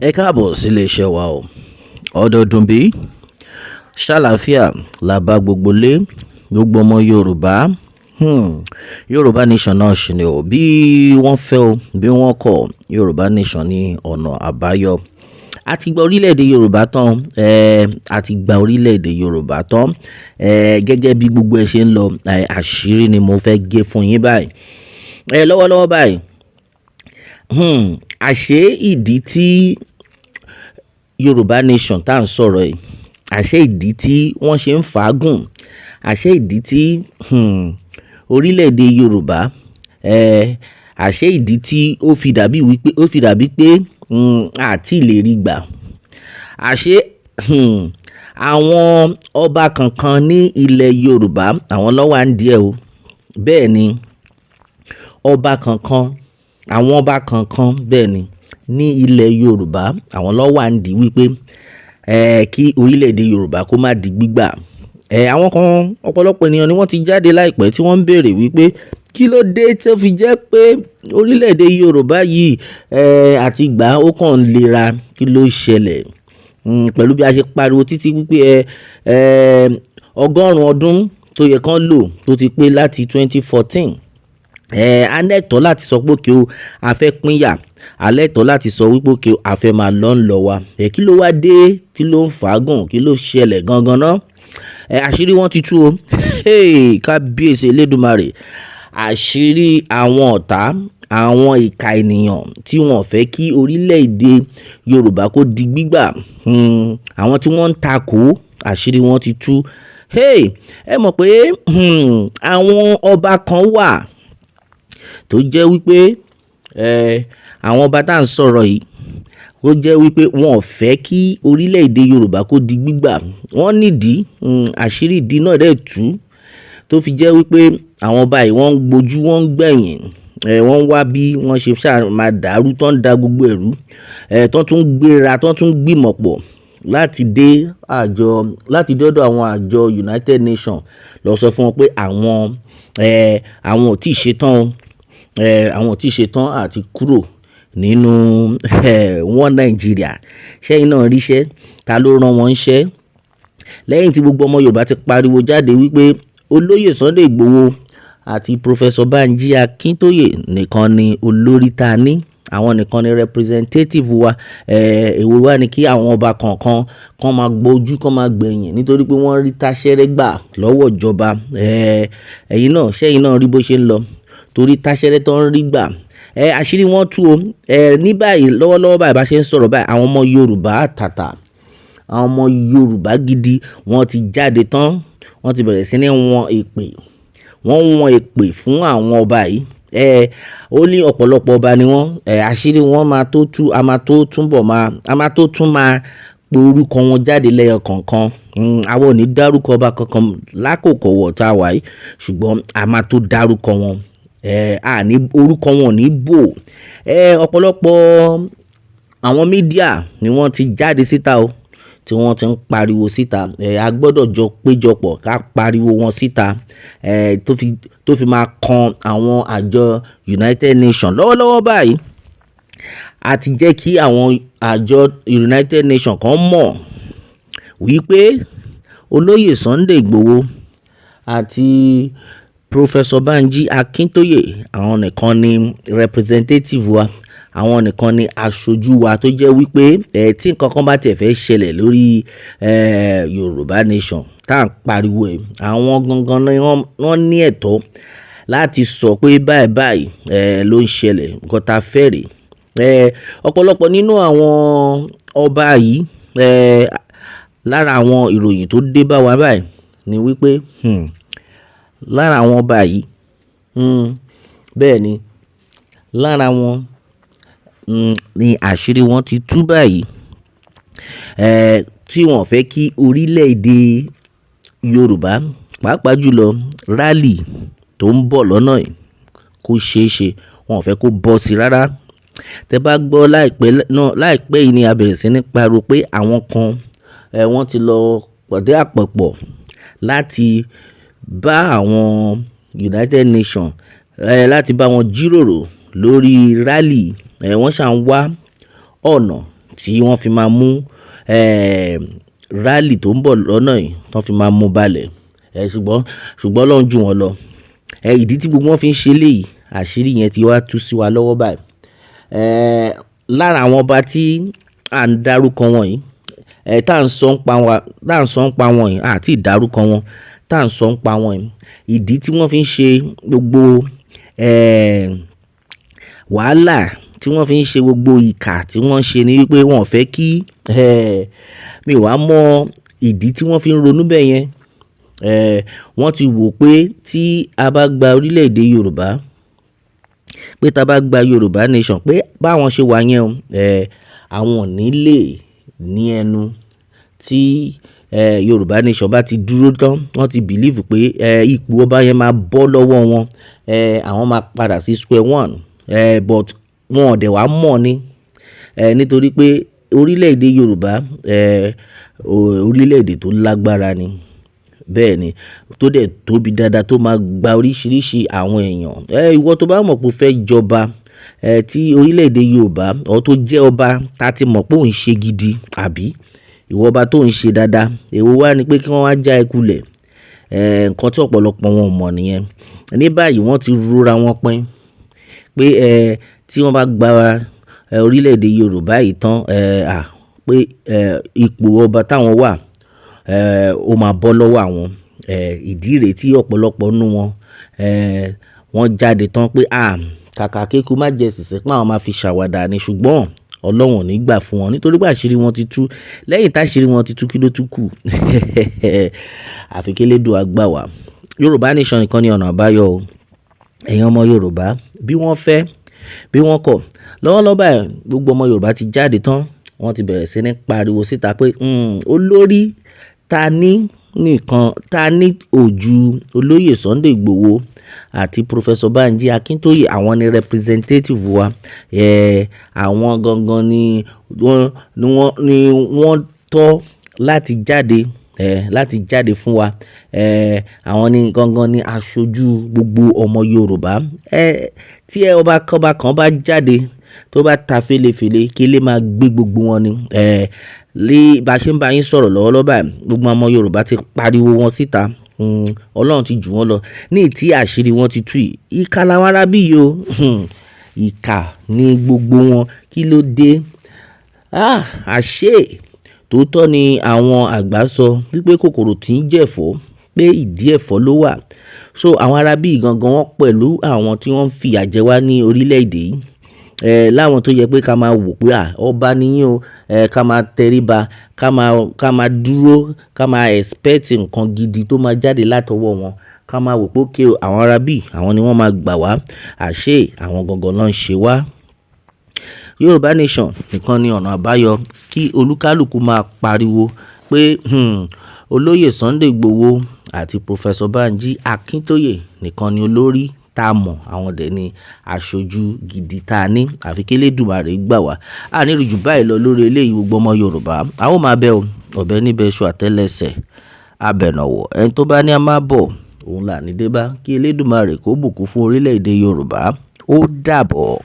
Ẹ káàbọ̀ sílé iṣẹ́ wa o. Ọdọọdún bí ṣàlàáfíà la bá gbogbo lé, gbogbo ọmọ Yorùbá. Yorùbá Nation náà ṣì ni o. Bí wọ́n fẹ́ o, bí wọ́n kọ̀, Yorùbá Nation ní ọ̀nà àbáyọ. A ti gba orílẹ̀-èdè Yorùbá tán, a ti gba orílẹ̀-èdè Yorùbá tán. Gẹ́gẹ́ bí gbogbo ẹ ṣe ń lọ, àṣírí ni mo fẹ́ gé fún yín báyìí. Lọ́wọ́lọ́wọ́ báyìí, àṣé ìdí tí Yorùbá Nation tá ń sọ̀rọ̀ yìí, àṣé ìdí tí wọ́n ṣe ń fàágùn, àṣé ìdí tí, orílẹ̀-èdè Yorùbá, àṣé ìdí tí ó fi dàbí wípé, ó fi dàbí pé, a ti lè rí gbà. Àṣé, àwọn ọba kankan ní ilẹ̀ Yorùbá, àwọn ló wà ń díẹ̀ o. Bẹ́ẹ̀ ni, ọba kankan, àwọn ọba kankan bẹ́ẹ̀ ni ní ilẹ̀ Yorùbá, àwọn ló wà ń dí wípé, kí orílẹ̀-èdè Yorùbá kó má di gbígbà. Àwọn kan, ọ̀pọ̀lọpọ̀ ènìyàn ni wọ́n ti jáde láìpẹ́ tí wọ́n ń béèrè wípé kí ló dé tí ó fi jẹ́ pé orílẹ̀-èdè Yorùbá yìí, àti gbà ó kàn ń lera, kí ló ṣẹlẹ̀? Pẹ̀lú bí a ṣe pariwo títí wípé, ọgọ́rùn-ún ọdún tó yẹ kán lò tó ti pé láti 2014. A lẹ́tọ̀ọ́ láti sọ pé okay o, a fẹ́ pínyà. A lẹ́tọ̀ọ́ láti sọ wípé okay o, a fẹ́ máa lọ́ ń lọ wa. Kí ló wá dé? Kí ló ń fàágùn? Kí ló ṣẹlẹ̀ gangan ná? Àṣírí wọn ti tú o. Hey, kábíyèsí Elédùmarè. Àṣírí àwọn ọ̀tá, àwọn ìka ènìyàn tí wọ́n ò fẹ́ kí orílẹ̀-èdè Yorùbá kó di gbígbà. Àwọn tí wọ́n ń takò, àṣírí wọn ti tú. Hey, ẹ mọ̀ pé, àwọn ọba kan wà tó jẹ́ wípé, àwọn ọba tá ń sọ̀rọ̀ yìí, ó jẹ́ wípé wọn ò fẹ́ kí orílẹ̀-èdè Yorùbá kó di gbígbà. Wọ́n nídìí, àṣírí ìdí náà dẹ̀ tú tó fi jẹ́ wípé àwọn ọba yìí wọ́n ń gbojú, wọ́n ń gbẹ̀yìn. Wọ́n ń wá bí wọ́n ṣe ṣá máa dàrú, tó ń da gbogbo ẹ̀rú, tó tún gbéra, tó tún gbìmọ̀ pọ̀ láti dé àjọ, láti dé ọ̀dọ̀ àwọn àjọ United Nations lọ sọ fún wọn pé àwọn, àwọn ò tíì ṣe tán o. Àwọn ò tíì ṣe tán àti kúrò nínú, wọ́n Nàìjíríà. Ṣẹ́yìn náà ríṣẹ́, ta ló rán wọn ńṣẹ́? Lẹ́yìn tí gbogbo ọmọ Yorùbá ti pariwo jáde wípé olóyè Sunday Igboho àti Professor Banji Akintoye nìkan ni olórí ta ní. Àwọn nìkan ni representative wa. Èwo wá ni kí àwọn ọba kọ̀ọ̀kan kan máa gbojú, kan máa gbẹ̀yìn nítorí pé wọ́n rí táṣẹ́rẹ́ gbà lọ́wọ́ ìjọba. Ẹ̀yin náà, ṣẹ́yìn náà rí bó ṣe ń lọ torí táṣẹ́rẹ́ tó ń rí gbà. Àṣírí wọn tú o. Ní báyìí, lọ́wọ́lọ́wọ́ báyìí bá ṣe ń sọ̀rọ̀ báyìí, àwọn ọmọ Yorùbá àtàtà, àwọn ọmọ Yorùbá gidi wọ́n ti jáde tán. Wọ́n ti bẹ̀rẹ̀ sí ní wọn èpè. Wọ́n ń wọn èpè fún àwọn ọba yìí. Ó ní ọ̀pọ̀lọpọ̀ ọba ni wọ́n. Àṣírí wọn máa tó tú, a máa tó túnbọ̀ máa, a máa tó tún máa pe orúkọ wọn jáde lẹ́yọ kọ̀ọ̀kan. Àwa ò ní dárúkọ ọba kankan lákòókò wọ̀ tá a wà yìí, ṣùgbọ́n a máa tó dárúkọ wọn. A ní orúkọ wọn ò ní bò. Ọ̀pọ̀lọpọ̀ àwọn media ni wọ́n ti jáde síta o, tí wọ́n ti ń pariwo síta. A gbọdọ̀ jọ péjọpọ̀ ká pariwo wọn síta, tó fi máa kan àwọn àjọ United Nations. Lọ́wọ́lọ́wọ́ báyìí, a ti jẹ́ kí àwọn àjọ United Nations kan mọ̀ wípé olóyè Sunday Igboho àti Professor Banji Akintoye, àwọn nìkan ni representative wa. Àwọn nìkan ni aṣojú wa tó jẹ́ wípé, tí nǹkan kan bá tiẹ̀ fẹ́ ṣẹlẹ̀ lórí, Yorùbá Nation tá ń pariwo ẹ̀, àwọn gangan ni wọ́n ní ẹ̀tọ́ láti sọ pé báyìí báyìí, ló ń ṣẹlẹ̀, nǹkan ta fẹ́ rè. Ọ̀pọ̀lọpọ̀ nínú àwọn ọba yìí, lára àwọn ìròyìn tó dé bá wa báyìí ni wípé, lára àwọn ọba yìí, bẹ́ẹ̀ ni, lára wọn, ni àṣírí wọn ti tú báyìí. Tí wọ́n ò fẹ́ kí orílẹ̀-èdè Yorùbá, pàápàá jùlọ rally tó ń bọ̀ lọ́nà yìí kó ṣe é ṣe. Wọn ò fẹ́ kó bọ́ sí rárá. Tẹ bá gbọ́ láìpẹ́ náà, láìpẹ́ yìí ni a bẹ̀rẹ̀ sí ní pariwo pé àwọn kan, wọ́n ti lọ pàdé àpòpọ̀ láti bá àwọn United Nations, láti bá wọn jíròrò lórí rally. Wọ́n ṣà ń wá ọ̀nà tí wọ́n fi máa mú rally tó ń bọ̀ lọ́nà yìí, tán fi máa mú balẹ̀. Ṣùgbọ́n Ọlọ́run jù wọ́n lọ. Ìdí tí gbogbo wọn fi ń ṣe eléyìí, àṣírí yẹn ti wá tú sí wa lọ́wọ́ báyìí. Lára àwọn ọba tí à ń darúkọ wọn yìí, tá ń sọ ń pa wa, tá ń sọ ń pa wọn yìí, a ti dárúkọ wọn, tá ń sọ ń pa wọn yìí. Ìdí tí wọ́n fi ń ṣe gbogbo wàhálà tí wọ́n fi ń ṣe gbogbo ìkà tí wọ́n ń ṣe ni wípé wọ́n ò fẹ́ kí mi ò wá mọ ìdí tí wọ́n fi ń ronú bẹ́ẹ̀ yẹn. Wọ́n ti wò pé tí a bá gba orílẹ̀-èdè Yorùbá, pé tí a bá gba Yorùbá nation, pé báwọn ṣe wà yẹn o, àwọn ò ní lè ní ẹnu tí Yorùbá nation bá ti dúró tán. Wọ́n ti believe pé ipò ọba yẹn máa bọ́ lọ́wọ́ wọn, àwọn máa padà sí square one. But wọn ò dẹ̀ wá mọ̀ ni, nítorí pé orílẹ̀-èdè Yorùbá, orílẹ̀-èdè tó lágbára ni. Bẹ́ẹ̀ ni, tó dẹ̀ tóbi dáadáa, tó máa gba oríṣiríṣi àwọn èèyàn. Ìwọ tó bá mọ̀ pé o fẹ́ jọba, tí orílẹ̀-èdè Yorùbá, or tó jẹ́ ọba ta ti mọ̀ pé òun ṣe gidi, àbí ìwọ ọba tó ń ṣe dáadáa, èwo wá ni pé kí wọ́n wá já ẹ kulẹ̀? Nǹkan tí ọ̀pọ̀lọpọ̀ wọn ò mọ̀ nìyẹn. Ní báyìí wọ́n ti rora wọn pín pé tí wọ́n bá gba orílẹ̀-èdè Yorùbá yìí tán, pé ipò ọba táwọn wà, ó máa bọ́ lọ́wọ́ àwọn. Ìdí rèé tí ọ̀pọ̀lọpọ̀ nínú wọn, wọ́n jáde tán pé kàkà kéku má jẹ sìsì pé àwọn máa fi ṣàwàdà ni, ṣùgbọ́n Ọlọ́run ò ní gbà fún wọn nítorí pé àṣírí wọn ti tú. Lẹ́yìn tí àṣírí wọn ti tú, kí ló tún kù? Àfi kí Elédùà gbà wá. Yorùbá nation nìkan ni ọ̀nà àbáyọ o. Ẹ̀yin ọmọ Yorùbá, bí wọ́n fẹ́, bí wọ́n kọ̀. Lọ́wọ́lọ́wọ́ báyìí, gbogbo ọmọ Yorùbá ti jáde tán. Wọ́n ti bẹ̀rẹ̀ sí ní pariwo síta pé olórí ta ní nìkan, ta ní ojú olóyè Sunday Igboho àti Professor Banji Akintoye, àwọn ni representative wa. Àwọn gangan ni wọ́n tọ́ láti jáde fún wa. Àwọn ni gangan ni aṣojú gbogbo ọmọ Yorùbá. Tí ọba kọ́ba kan bá jáde tó bá ta fèlèfèlè, kí lè máa gbé gbogbo wọn ni. Lé bá ṣe ń bá yín sọ̀rọ̀ lọ́wọ́lọ́wọ́ báyìí, gbogbo ọmọ Yorùbá ti pariwo wọn síta. Ọlọ́run ti jù wọ́n lọ. Ní tí àṣírí wọn ti tú yìí, ìkà làwọn arábí yìí o. Ìkà ní gbogbo wọn. Kí ló dé? Àṣé tòótọ́ ni àwọn àgbà sọ wípé kòkòrò tí ń jẹ̀fọ́ pé ìdí ẹ̀fọ́ ló wà. So àwọn arábí gangan wọ́n pẹ̀lú àwọn tí wọ́n ń fìyà jẹ wá ní orílẹ̀-èdè yìí. Láwọn tó yẹ pé ká máa wò pé ọba ni yín o, ká máa tẹríba, ká máa dúró, ká máa expect nǹkan gidi tó máa jáde látọwọ́ wọn. Ká máa wò pé okay o, àwọn arábí, àwọn ni wọ́n máa gbà wá. Àṣé àwọn gangan ló ń ṣe wá. Yorùbá nation nìkan ni ọ̀nà àbáyọ, kí olúkálùkù máa pariwo pé olóyè Sunday Igboho àti Professor Banji Akintoye nìkan ni olórí tá mọ̀, àwọn dẹ̀ ni aṣojú gidi tá ní. Àfi kí Elédùmarè gbà wá. A ní rí ju báyìí lọ lórí eléyìí, gbogbo ọmọ Yorùbá. A ó máa bẹ o, ọ̀bẹ níbẹ̀ iṣu àtẹ́lẹsẹ̀, abẹ̀nàwọ̀. Ẹni tó bá ní a máa bọ̀, òun là ní dé bá. Kí Elédùmarè kó bùkún fún orílẹ̀-èdè Yorùbá. Ó dàbọ̀.